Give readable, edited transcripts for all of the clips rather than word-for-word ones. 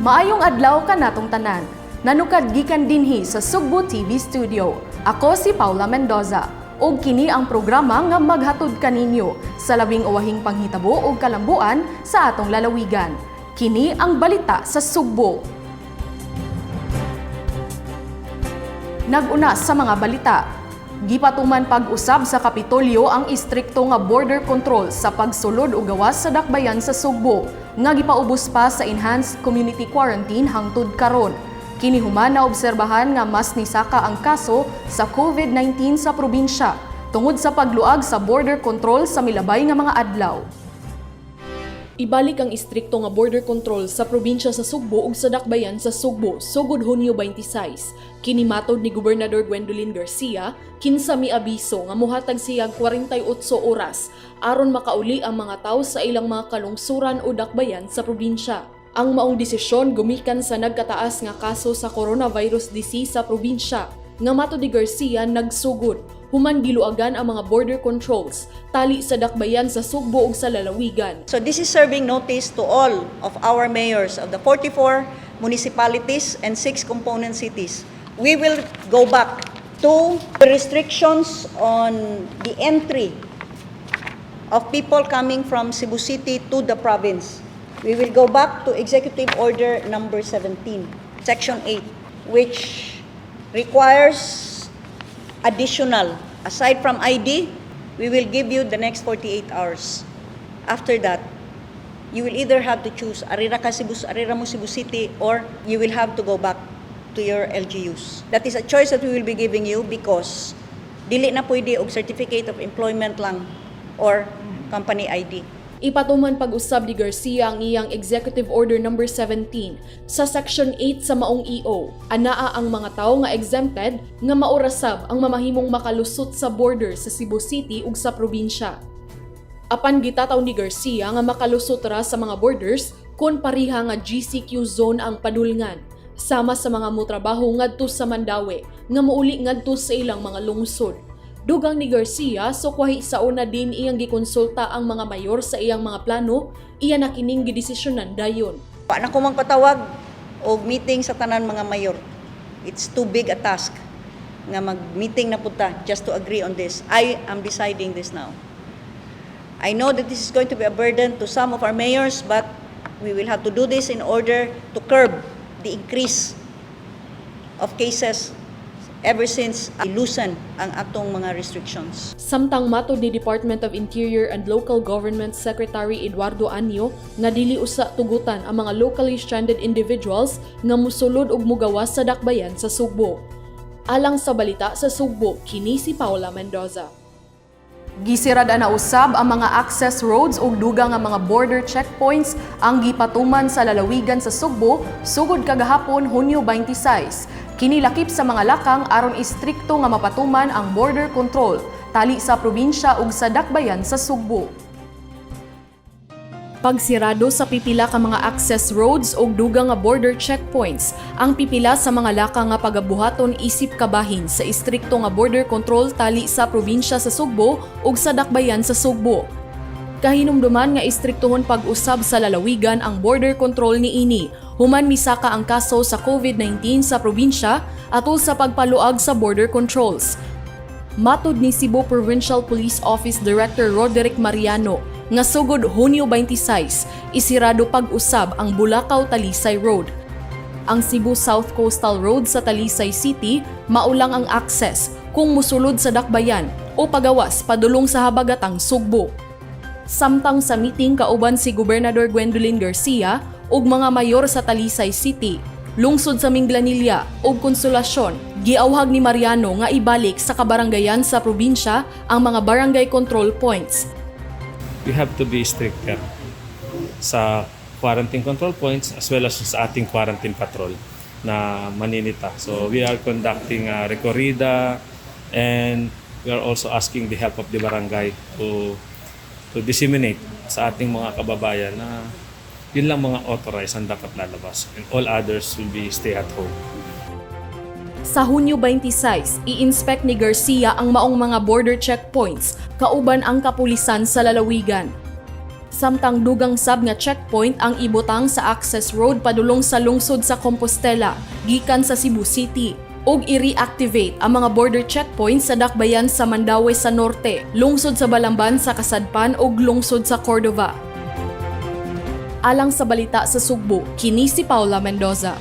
Maayong adlaw kanatong tanan. Nanukad gikan dinhi sa Sugbo TV Studio. Ako si Paula Mendoza. Og kini ang programa nga maghatod kaninyo sa labing uwahing panghitabo og kalambuan sa atong lalawigan. Kini ang Balita sa Sugbo. Nag-una sa mga balita, gipatuman pag-usab sa Kapitolyo ang istrikto nga border control sa pagsulod o gawas sa dakbayan sa Sugbo, nga gipaubos pa sa enhanced community quarantine hangtod karon. Kini human naobserbahan nga mas nisaka ang kaso sa COVID-19 sa probinsya tungod sa pagluag sa border control sa milabay nga mga adlaw. Ibalik ang istrikto nga border control sa probinsya sa Sugbo ug sa dakbayan sa Sugbo sugod Hunyo 26. Kini matod ni Gobernador Gwendolyn Garcia, kinsa miabiso nga mohatag siyag 48 oras aron makauli ang mga tawo sa ilang mga kalungsuran o dakbayan sa probinsya. Ang maong desisyon gumikan sa nagkataas nga kaso sa coronavirus disease sa probinsya nga matod ni Garcia nagsugod human giluagan ang mga border controls tali sa dakbayan sa Sugbo ug sa lalawigan. So this is serving notice to all of our mayors of the 44 municipalities and six component cities. We will go back to the restrictions on the entry of people coming from Cebu City to the province. We will go back to Executive Order number 17, Section 8, which requires additional, aside from ID, we will give you the next 48 hours. After that, you will either have to choose ari ra ka Cebu, ari ra mo Cebu City, or you will have to go back to your LGUs. That is a choice that we will be giving you because dili na pwede og certificate of employment lang or company ID. Ipatuman pag-usab ni Garcia ang iyang Executive Order number 17 sa Section 8 sa maong EO. Anaa ang mga tawo nga exempted nga mao ra sab ang mamahimong makalusot sa border sa Cebu City ug sa probinsya. Apan gitataw ni Garcia nga makalusot ra sa mga borders kung pariha nga GCQ zone ang padulngan, sama sa mga motrabaho ngadto sa Mandaue nga muuli ngadto sa ilang mga lungsod. Dugang ni Garcia, sukwahi sa una din iyang gikonsulta ang mga mayor sa iyang mga plano, iya na kining gidesisyonan dayon. Wa na ko magpatawag og meeting sa tanan mga mayor. It's too big a task nga mag-meeting na pud ta just to agree on this. I am deciding this now. I know that this is going to be a burden to some of our mayors, but we will have to do this in order to curb the increase of cases ever since loosen ang atong mga restrictions. Samtang matod ni Department of Interior and Local Government Secretary Eduardo Año nga dili usa tugutan ang mga locally stranded individuals nga musulod og mugawas sa dakbayan sa Sugbo. Alang sa Balita sa Sugbo, kini si Paula Mendoza. Gisirada na usab ang mga access roads ug dugang nga mga border checkpoints ang gipatuman sa lalawigan sa Sugbo sugod kagahapon, Hunyo 26. Kini lakip sa mga lakang aron istrikto nga mapatuman ang border control tali sa probinsya ug sa dakbayan sa Sugbo. Pagsirado sa pipila ka mga access roads ug dugang nga border checkpoints ang pipila sa mga lakang nga pagabuhaton isip kabahin sa istrikto nga border control tali sa probinsya sa Sugbo ug sa dakbayan sa Sugbo. Kahinumduman nga istriktohon pag-usab sa lalawigan ang border control niini human misaka ang kaso sa COVID-19 sa probinsya atol sa pagpaluag sa border controls. Matod ni Cebu Provincial Police Office Director Roderick Mariano nga sugod Hunyo 26, isirado pag-usab ang Bulacau-Talisay Road. Ang Cebu South Coastal Road sa Talisay City, mao lang ang access kung musulod sa dakbayan o pagawas padulong sa habagatang Sugbo. Samtang sa meeting kauban si Gobernador Gwendolyn Garcia ug mga mayor sa Talisay City, lungsod sa Minglanilla ug Consolacion, giawhag ni Mariano nga ibalik sa kabaranggayan sa probinsya ang mga barangay control points. We have to be stricter sa quarantine control points as well as sa ating quarantine patrol na maninita. So we are conducting a recorrida and we are also asking the help of the barangay to disseminate sa ating mga kababayan na yun lang mga authorized ang dapat lalabas and all others will be stay at home. Sa Hunyo 26, i-inspect ni Garcia ang maong mga border checkpoints kauban ang kapulisan sa lalawigan. Samtang dugang sab nga checkpoint ang ibutang sa access road padulong sa lungsod sa Compostela gikan sa Cebu City ug i-reactivate ang mga border checkpoints sa dakbayan sa Mandaue sa Norte, lungsod sa Balamban sa Kasadpan ug lungsod sa Cordova. Alang sa Balita sa Sugbo, kini si Paula Mendoza.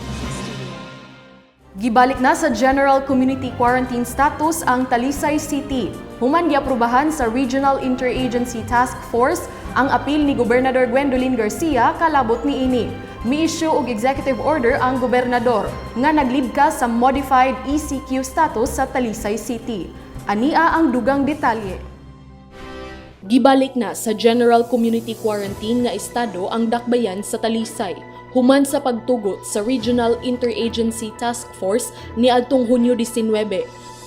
Gibalik na sa General Community Quarantine status ang Talisay City. Human giaprobahan sa Regional Interagency Task Force ang apil ni Gobernador Gwendolyn Garcia kalabot niini. Mi-issue og executive order ang gobernador nga naglibka sa modified ECQ status sa Talisay City. Ania ang dugang detalye. Gibalik na sa General Community Quarantine nga estado ang dakbayan sa Talisay human sa pagtugot sa Regional Interagency Task Force niadtong Hunyo 19.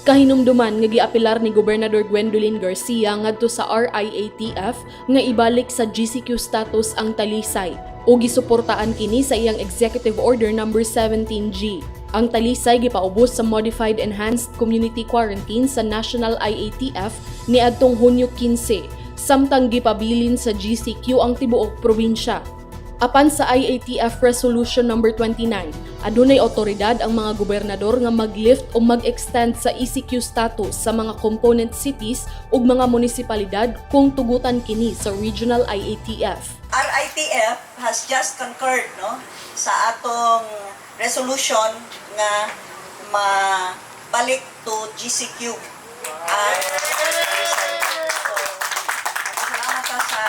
Kahinumduman nga giapilar ni Gobernador Gwendolyn Garcia ngadto sa RIATF nga ibalik sa GCQ status ang Talisay o gisuportaan kini sa iyang Executive Order Number 17G. Ang Talisay gipaubos sa Modified Enhanced Community Quarantine sa National IATF niadtong Hunyo 15, samtang gipabilin sa GCQ ang tibuok probinsya. Apan sa IATF Resolution Number 29, adunay otoridad ang mga gobernador nga mag-lift o mag-extend sa ECQ status sa mga component cities ug mga munisipalidad kung tugutan kini sa regional IATF. RITF has just concurred, no, sa atong resolution nga mabalik to GCQ. At so, salamat ta sa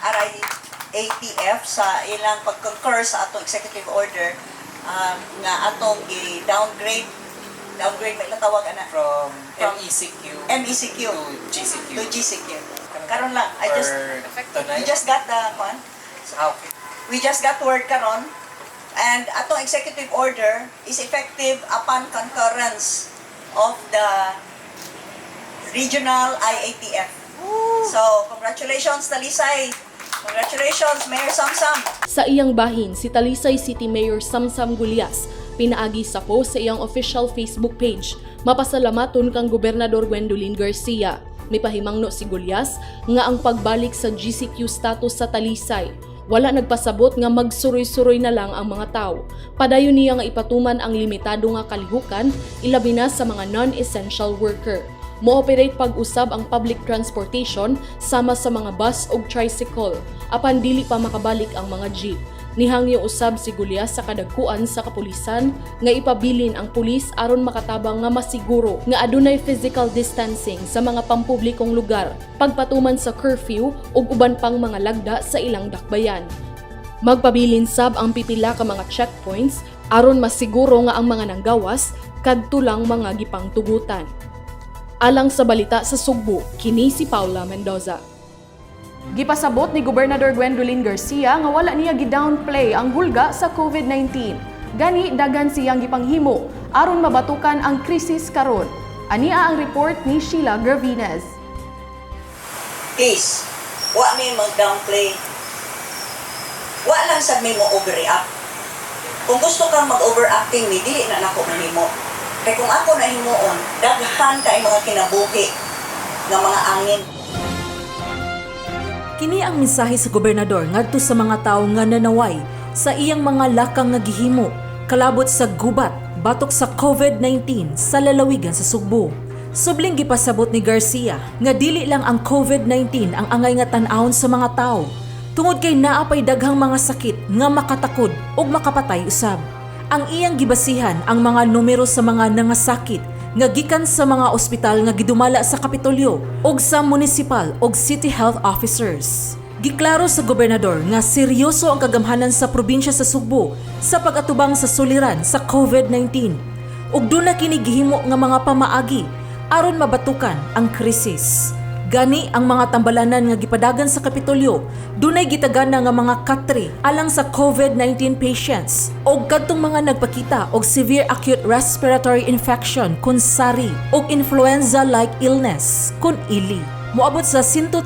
RIATF sa ilang pag-concur sa atong executive order nga atong i-downgrade, downgrade may tawag ana? From, From MECQ, MECQ to GCQ. To GCQ. Karon lang, I just Or we tonight? Just got the kwan. Ah, okay. We just got word karon and atong executive order is effective upon concurrence of the regional IATF. So, congratulations, Talisay. Congratulations, Mayor Samsam. Sa iyang bahin, si Talisay City Mayor Samsam Gullas, pinaagi sa post sa iyang official Facebook page, mapasalamaton kang Gobernador Gwendolyn Garcia. Mipahimangno si Gullas nga ang pagbalik sa GCQ status sa Talisay wala nagpasabot nga magsuroy-suroy na lang ang mga tao. Padayon niya nga ipatuman ang limitado nga kalihukan, ilabi na sa mga non-essential worker. Mo-operate pag-usab ang public transportation sama sa mga bus ug tricycle apan dili pa makabalik ang mga jeep. Nihangyo usab si Gullas sa kadagkuan sa kapulisan nga ipabilin ang pulis aron makatabang nga masiguro nga adunay physical distancing sa mga pampublikong lugar, pagpatuman sa curfew ug uban pang mga lagda sa ilang dakbayan. Magpabilin sab ang pipila ka mga checkpoints aron masiguro nga ang mga nanggawas kadto lang mga gipangtugutan. Alang sa Balita sa Sugbo, kini si Paula Mendoza. Gipasabot ni Gobernador Gwendolyn Garcia nga wala niya gi-downplay ang hulga sa COVID-19. Gani dagan siyang gipanghimo aron mabatukan ang krisis karon. Ania ang report ni Sheila Gravinez. Please, wa mi mag-downplay. Wa lang sad mi mo overreact. Kung gusto kang mag-overacting mi, dili na nako mahimo. Kay kung ako na himuon, daghan kay mga kinabuhi nga mga angin. Kini ang mensahe sa gobernador ngadto sa mga tawo nga nanaway sa iyang mga lakang nga gihimo kalabot sa gubat batok sa COVID-19 sa lalawigan sa Sugbo. Subling gipasabot ni Garcia nga dili lang ang COVID-19 ang angay nga tan-awon sa mga tawo tungod kay naa pay daghang mga sakit nga makatakod ug makapatay usab. Ang iyang gibasihan ang mga numero sa mga nangasakit nga gikan sa mga ospital nga gidumala sa Kapitolyo ug sa municipal ug city health officers. Giklaro sa gobernador nga seryoso ang kagamhanan sa probinsya sa Sugbo sa pag-atubang sa suliran sa COVID-19 ug duna kini gihimo nga mga pamaagi aron mabatukan ang krisis. Gani ang mga tambalanan nga gipadagan sa Kapitolyo, dunay gitagana nga mga katre alang sa COVID-19 patients og kadtong mga nagpakita og severe acute respiratory infection kun SARI og influenza-like illness kun ILI. Moabot sa 135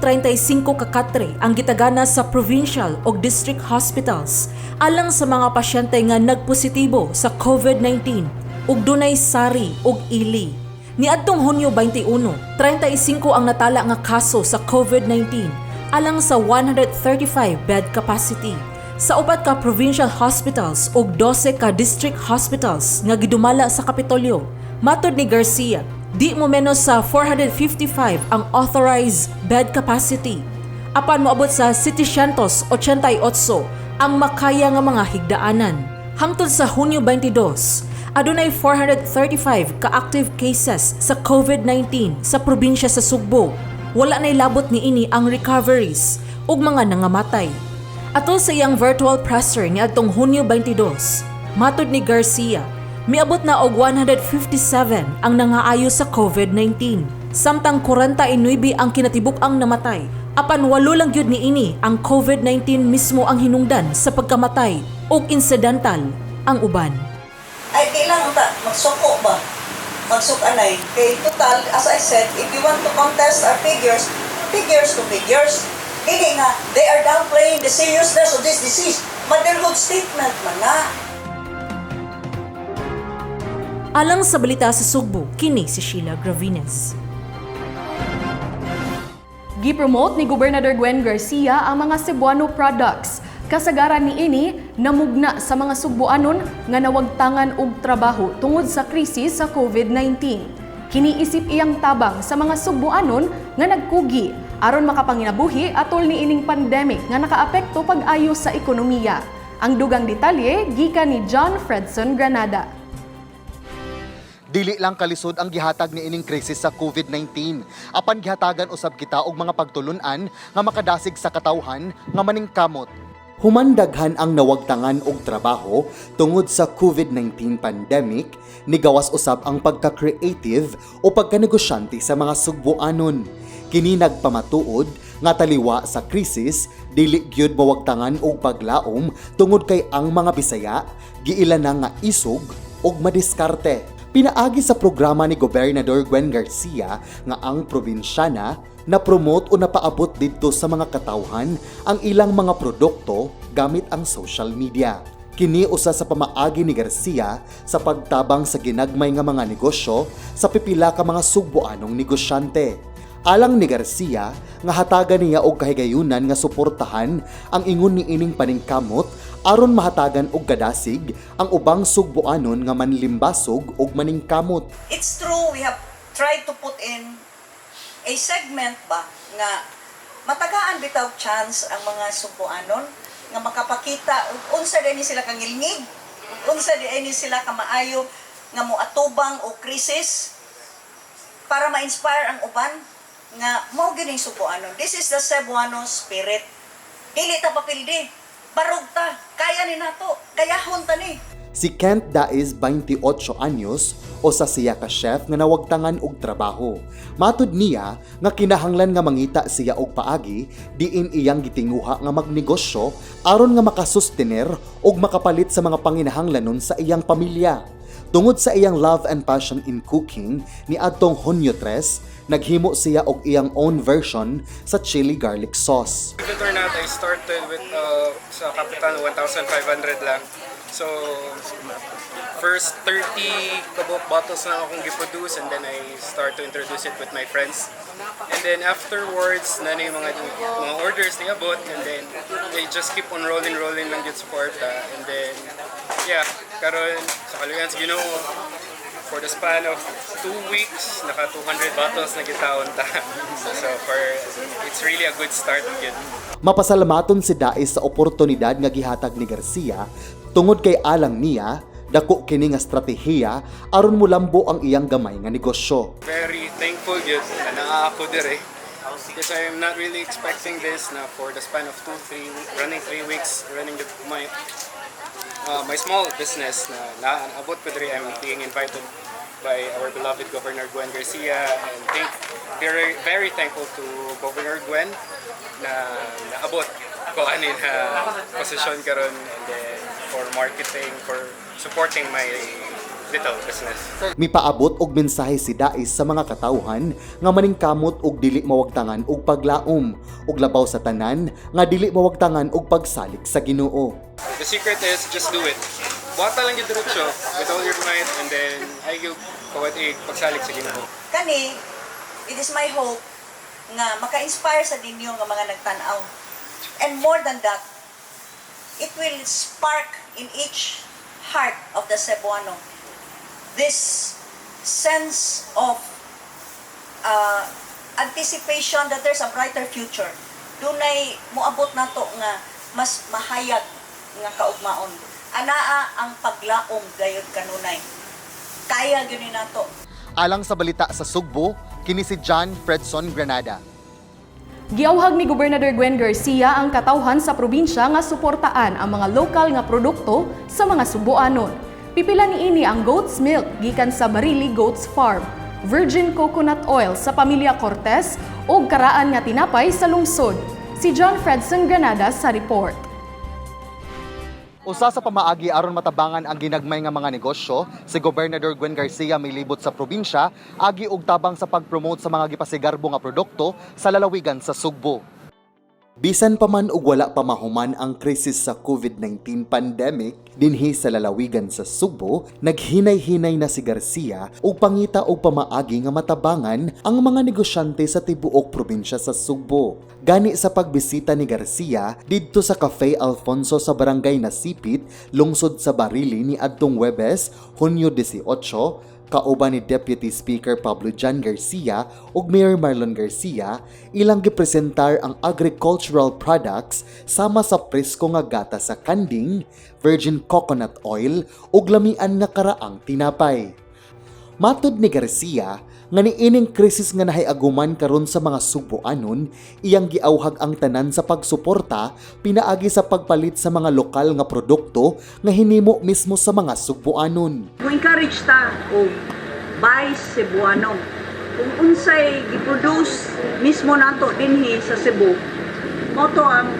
ka katre ang gitagana sa provincial ug district hospitals alang sa mga pasyente nga nagpositibo sa COVID-19 ug dunay SARI ug ILI. Niadtong Hunyo 21, 35 ang natala nga kaso sa COVID-19 alang sa 135 bed capacity sa upat ka provincial hospitals ug 12 ka district hospitals nga gidumala sa Kapitolyo. Matod ni Garcia, di mo menos sa 455 ang authorized bed capacity apan moabot sa 788 ang makaya nga mga higdaanan. Hangtod sa Hunyo 22, adunay 435 ka active cases sa COVID-19 sa probinsya sa Sugbo. Wala nay labot niini ang recoveries ug mga nangamatay. Atol sa iyang virtual presser niadtong Hunyo 22, matod ni Garcia, miabot na og 157 ang nangaayo sa COVID-19. Samtang 49 ang kinatibuk-ang namatay, apan walo lang gyud niini ang COVID-19 mismo ang hinungdan sa pagkamatay ug incidental ang uban. Ay, kailangan ta, magsuko ba? Magsukanay. Kay total, as I said, if you want to contest our figures, figures to figures. Dili nga, they are downplaying the seriousness of this disease. Motherhood statement man na. Alang sa Balita sa Sugbo, kini si Sheila Gravines. Gipromote ni Gobernador Gwen Garcia ang mga Cebuano products. Kasagaran niini namugna sa mga Sugboanon nga nawagtangan og trabaho tungod sa krisis sa COVID-19. Kini isip iyang tabang sa mga Sugboanon nga nagkugi aron makapanginabuhi atol niining pandemic nga nakaapekto pag-ayo sa ekonomiya. Ang dugang detalye gikan ni John Fredson Granada. Dili lang kalisod ang gihatag niining krisis sa COVID-19. Apan gihatagan usab kita og mga pagtulun-an nga makadasig sa katawhan nga maningkamot. Human daghan ang nawagtangan og trabaho tungod sa COVID-19 pandemic, nigawas usab ang pagka-creative o pagkanegosyante sa mga Sugboanon. Kini nagpamatuod nga taliwa sa krisis, dili gyud mawagtangan og paglaom tungod kay ang mga Bisaya giila na nga isog og madiskarte. Pinaagi sa programa ni Gobernador Gwen Garcia nga ang Probinsyana, na promote o napaabot didto sa mga katawhan ang ilang mga produkto gamit ang social media. Kini usa sa pamaagi ni Garcia sa pagtabang sa ginagmay nga mga negosyo sa pipila ka mga Sugboanong negosyante. Alang ni Garcia nga hatagan niya og kahigayunan nga suportahan ang ingon ni ining paningkamot aron mahatagan og kadasig ang ubang Sugboanon nga manlimbasog og maningkamot. It's true, we have tried to put in a segment ba nga matagaan bitaw chance ang mga Sugboanon nga makapakita ug unsa diay ni sila kangilngig, ug unsa diay ni sila kamaayo nga moatubang og krisis para ma-inspire ang uban nga mao gyud ning Sugboanon. This is the Cebuano spirit. Dili ta papildi. Barog ta. Kaya ni nato. Kayahon ta ni. Si Kent Daiz, 28 anyos, usa siya ka chef nga nawagtangan og trabaho. Matud niya nga kinahanglan nga mangita siya og paagi diin iyang gitinguha nga magnegosyo aron nga makasustener og makapalit sa mga panginahanglanon sa iyang pamilya. Tungod sa iyang love and passion in cooking, niadtong Hunyo 3, naghimo siya og iyang own version sa chili garlic sauce. Believe it or not, I started with sa capital 1,500 lang. So, first 30 kabuk bottles lang akong gi-produce and then I start to introduce it with my friends. And then afterwards, na yung mga orders ni abot and then they just keep on rolling, rolling lang gyud suporta. And then, yeah, karon sa kaluyan sa Ginoo, for the span of 2 weeks, naka 200 bottles na gitaon ta. So it's really a good start gyud. Mapasalamaton si Dais sa oportunidad nga gihatag ni Garcia tungod kay alang niya dako kini nga estratehiya aron mulambo ang iyang gamay nga negosyo. Very thankful gyud na naa ako dire. Because I am not really expecting this na for the span of 2, 3, running 3 weeks, running my small business na naabot ko dire. I'm being invited by our beloved Governor Gwen Garcia and very, very thankful to Governor Gwen na naabot ko ani na posisyon karon and then for marketing, for supporting my little business. Mipaabot og mensahe si Dais sa mga katawhan nga maningkamot og dili mawagtangan og paglaom ug labaw sa tanan nga dili mawagtangan og pagsalig sa Ginoo. The secret is just do it. Buhata lang yung diretso with all your might and then ay yung kawat eh, pagsalig sa Ginoo. Kani, it is my hope Nga maka-inspire sa ninyo nga mga nagtan-aw. And more than that, it will spark in each heart of the Cebuano this sense of anticipation that there's a brighter future. Dunay moabot nato nga mas mahayag nga kaugmaon. Anaa ang paglaom gayud kanunay. Kaya gyud ni nato. Alang sa Balita sa Sugbo, kini si John Fredson Granada. Giawhag ni Gobernador Gwen Garcia ang katawhan sa probinsya nga suportaan ang mga lokal nga produkto sa mga Sugboanon. Pipila niini ang goat's milk gikan sa Barili Goats Farm, virgin coconut oil sa pamilya Cortez ug karaan nga tinapay sa lungsod. Si John Fredson Granada sa report. Usa sa pamaagi aron matabangan ang ginagmay nga mga negosyo, si Gobernador Gwen Garcia milibot sa probinsya agi og tabang sa pag-promote sa mga gipasigarbo nga produkto sa lalawigan sa Sugbo. Bisan pa man og wala pa mahuman ang krisis sa COVID-19 pandemic dinhi sa lalawigan sa Sugbo, naghinay-hinay na si Garcia og pangita og pamaagi nga matabangan ang mga negosyante sa tibuok probinsya sa Sugbo. Gani sa pagbisita ni Garcia didto sa Cafe Alfonso sa Barangay Nasipit, lungsod sa Barili ni adtong Webes, Hunyo 18, kauban ni Deputy Speaker Pablo John Garcia ug Mayor Marlon Garcia, ilang gipresentar ang agricultural products sama sa presko nga gata sa kanding, virgin coconut oil ug lamian nga karaang tinapay. Matod ni Garcia, nga niining krisis nga nahiaguman karon sa mga Sugboanon, iyang giawhag ang tanan sa pagsuporta pinaagi sa pagpalit sa mga lokal nga produkto nga hinimo mismo sa mga Sugboanon. Mo-encourage ta og buy Cebuano. Kung unsay gi-produce mismo nato dinhi sa Cebu, mao to ang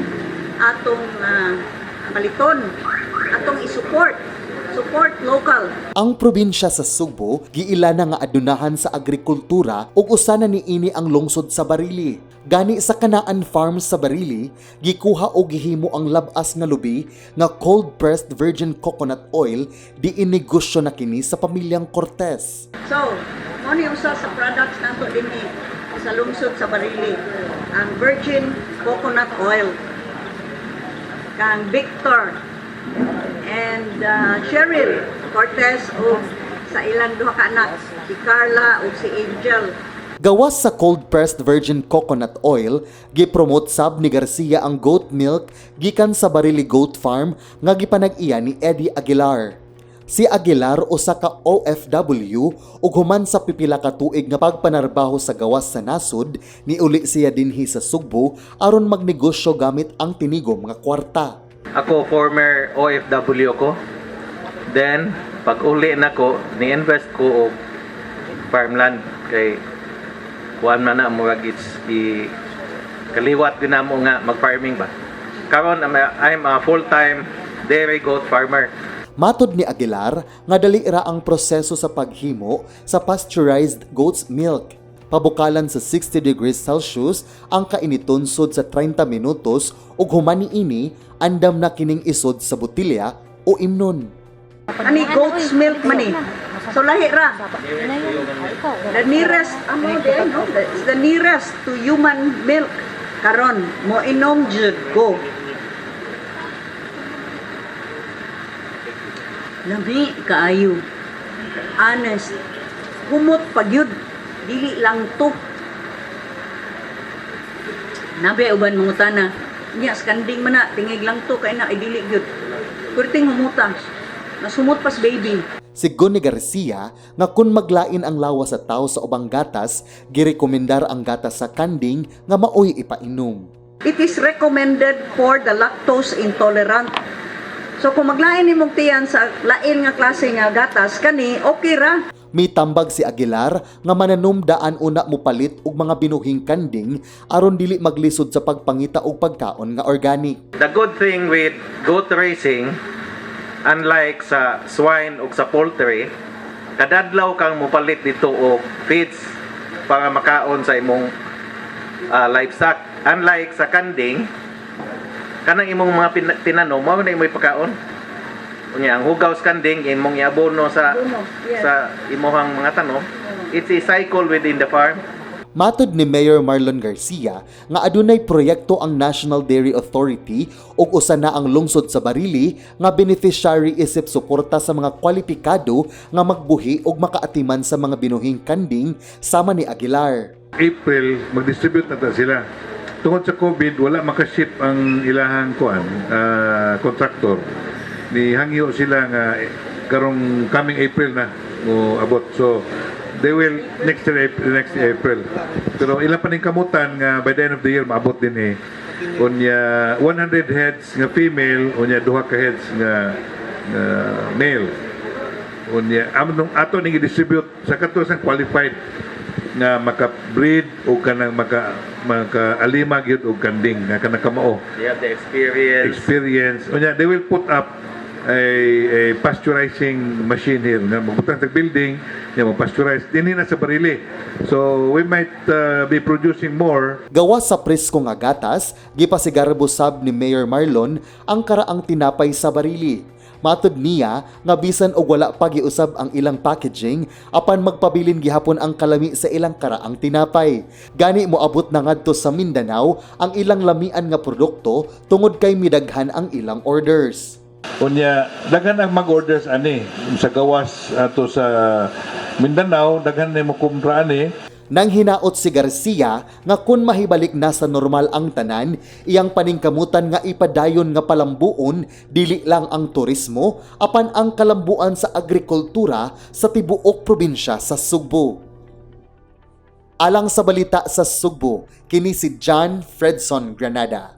atong paliton, atong i-support, support local. Ang probinsya sa Sugbo giila na nga adunahan sa agrikultura ug usa na niini ang lungsod sa Barili. Gani sa Kanaan Farms sa Barili, gikuha og gihimo ang labas nga lubi nga cold pressed virgin coconut oil, diin negosyo na kini sa pamilyang Cortez. So, mao ni usa sa products nato dinhi sa lungsod sa Barili, ang virgin coconut oil. Kang Victor and Cheryl Cortez ug sa ilang duha ka anak, si Carla ug si Angel. Gawas sa cold-pressed virgin coconut oil, gipromote sab ni Garcia ang goat milk gikan sa Barili Goat Farm nga gipanag-iya ni Eddie Aguilar. Si Aguilar usa ka OFW ug human sa pipila ka tuig nga pagpanarbaho sa gawas sa nasod, niuli siya dinhi sa Sugbo aron magnegosyo gamit ang tinigom nga kwarta. Ako, former OFW ko. Then, pag uli nako, ni-invest ko og farmland kay kuan man na, murag it's i kaliwat din namo nga mag-farming ba. Karon I'm a full-time dairy goat farmer. Matod ni Aguilar nga dali ra ang proseso sa paghimo sa pasteurized goat's milk. Pabukalan sa 60 degrees Celsius ang kainiton sud sa 30 minutos ug human niini andam na kining isod sa botilya o imnon. Ani goat's milk man ni. So lahi ra. The nearest amo di no, it's the nearest to human milk karon mo inom jud ko. Lami kaayo. Honest. Humot pa gyud. Dili lang to. Nabi uban mangutana. Nya kanding man na tingig lang to kay na ay dili gyud. Perting humuta. Nasumot pas baby. Sigon ni Garcia nga kung maglain ang lawas sa tao sa ubang gatas, girekomendar ang gatas sa kanding nga maoy ipainom. It is recommended for the lactose intolerant. So kung maglain nimong tiyan sa lain nga klase nga gatas kani okay ra. Mitambag si Aguilar nga mananom daan una mopalit og mga binuhing kanding aron dili maglisod sa pagpangita og pagkaon nga organic. The good thing with goat raising, unlike sa swine o sa poultry, kadadlaw kang mupalit dito og feeds para makaon sa imong livestock. Unlike sa kanding, kanang imong mga tinanom, mao na imoy pagkaon. Unya, ang hugaw sa kanding imong iabono sa Abono, yes. sa imuhang mga tanom. It's a cycle within the farm. Matod ni Mayor Marlon Garcia nga adunay proyekto ang National Dairy Authority ug usa na ang lungsod sa Barili nga beneficiary isip suporta sa mga kwalipikado nga magbuhi ug makaatiman sa mga binuhing kanding sama ni Aguilar. April, mag-distribute na ta sila. Tungod sa COVID, wala makaship ang ilahang kuan, contractor. Ni hangyo sila nga karong coming April na mo abot. So they will next year April, next April. Pero ilang pa ning kamutan nga by the end of the year maabot din eh. Unya 100 heads nga female, unya duha ka heads nga male. Unya amo nung ato ning i-distribute sa kato sang qualified nga maka-breed o kanang maka alima gyud og kanding nga kanang kamao. They have the experience. Experience. Unya they will put up a pasteurizing machine here nga magbutang sa building nga mag-pasteurize dinhi na sa Barili, so we might be producing more. Gawas sa presko nga gatas, gipasigarbo sab ni Mayor Marlon ang karaang tinapay sa Barili. Matod niya nga bisan og wala pa giusab ang ilang packaging, apan magpabilin gihapon ang kalami sa ilang karaang tinapay. Gani moabot na ngadto sa Mindanao ang ilang lamian nga produkto tungod kay midaghan ang ilang orders. Unya daghan ang mag-orders ani sa gawas ato sa Mindanao, daghan na mo kumpra ani. Nang hinaot si Garcia nga kung mahibalik na sa normal ang tanan, iyang paningkamutan nga ipadayon nga palambuon dili lang ang turismo apan ang kalambuan sa agrikultura sa tibuok probinsya sa Sugbo. Alang sa Balita sa Sugbo, kini si John Fredson Granada.